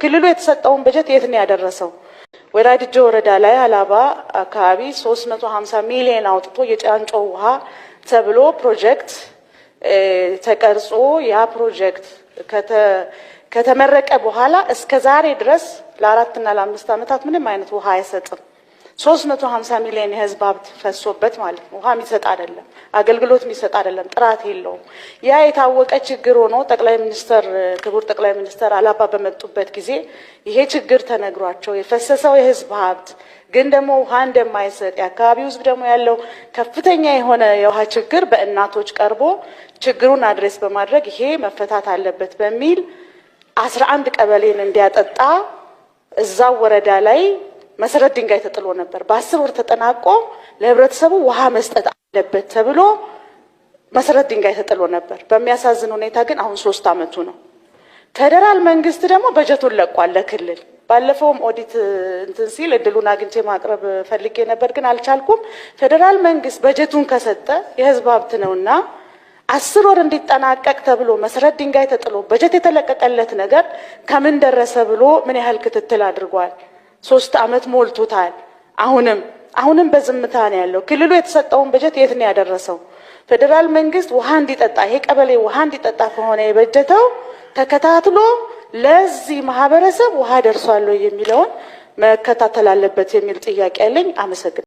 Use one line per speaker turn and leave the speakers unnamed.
ክልሉ የተሰጠውን በጀት የት ነው ያደረሰው? ወይራ ዲጆ ወረዳ ላይ አላባ አካባቢ 350 ሚሊዮን አውጥቶ የጫንጮ ውሃ ተብሎ ፕሮጀክት ተቀርጾ ያ ፕሮጀክት ከተመረቀ በኋላ እስከ ዛሬ ድረስ ለ4ና ለ5 ዓመታት ምንም አይነት ውሃ አይሰጥም። 350 ሚሊዮን የህዝብ ሀብት ፈሶበት ማለት ነው። ውሃ የሚሰጥ አይደለም፣ አገልግሎት የሚሰጥ አይደለም፣ ጥራት የለውም። ያ የታወቀ ችግር ሆኖ ጠቅላይ ሚኒስተር ክቡር ጠቅላይ ሚኒስተር አላባ በመጡበት ጊዜ ይሄ ችግር ተነግሯቸው የፈሰሰው የህዝብ ሀብት ግን ደግሞ ውሃ እንደማይሰጥ፣ የአካባቢው ህዝብ ደግሞ ያለው ከፍተኛ የሆነ የውሃ ችግር በእናቶች ቀርቦ ችግሩን address በማድረግ ይሄ መፈታት አለበት በሚል 11 ቀበሌን እንዲያጠጣ እዛው ወረዳ ላይ መሰረት ድንጋይ ተጥሎ ነበር። በ10 ወር ተጠናቆ ለህብረተሰቡ ውሃ መስጠት አለበት ተብሎ መሰረት ድንጋይ ተጥሎ ነበር። በሚያሳዝን ሁኔታ ግን አሁን 3 ዓመቱ ነው። ፌዴራል መንግስት ደግሞ በጀቱን ለቋል ለክልል። ባለፈውም ኦዲት እንትን ሲል እድሉን አግኝቼ ማቅረብ ፈልጌ ነበር፣ ግን አልቻልኩም። ፌዴራል መንግስት በጀቱን ከሰጠ የህዝብ ሀብት ነውና 10 ወር እንዲጠናቀቅ ተብሎ መሰረት ድንጋይ ተጥሎ በጀት የተለቀቀለት ነገር ከምን ደረሰ ብሎ ምን ያህል ክትትል አድርጓል? 3 ዓመት ሞልቶታል። አሁንም አሁንም በዝምታ ነው ያለው። ክልሉ የተሰጠውን በጀት የት ነው ያደረሰው? ፌዴራል መንግስት ውሃ እንዲጠጣ፣ ይሄ ቀበሌ ውሃ እንዲጠጣ ከሆነ የበጀተው ተከታትሎ ለዚህ ማህበረሰብ ውሃ ደርሷል ወይ የሚለውን መከታተል አለበት የሚል ጥያቄ ያለኝ። አመሰግናለሁ።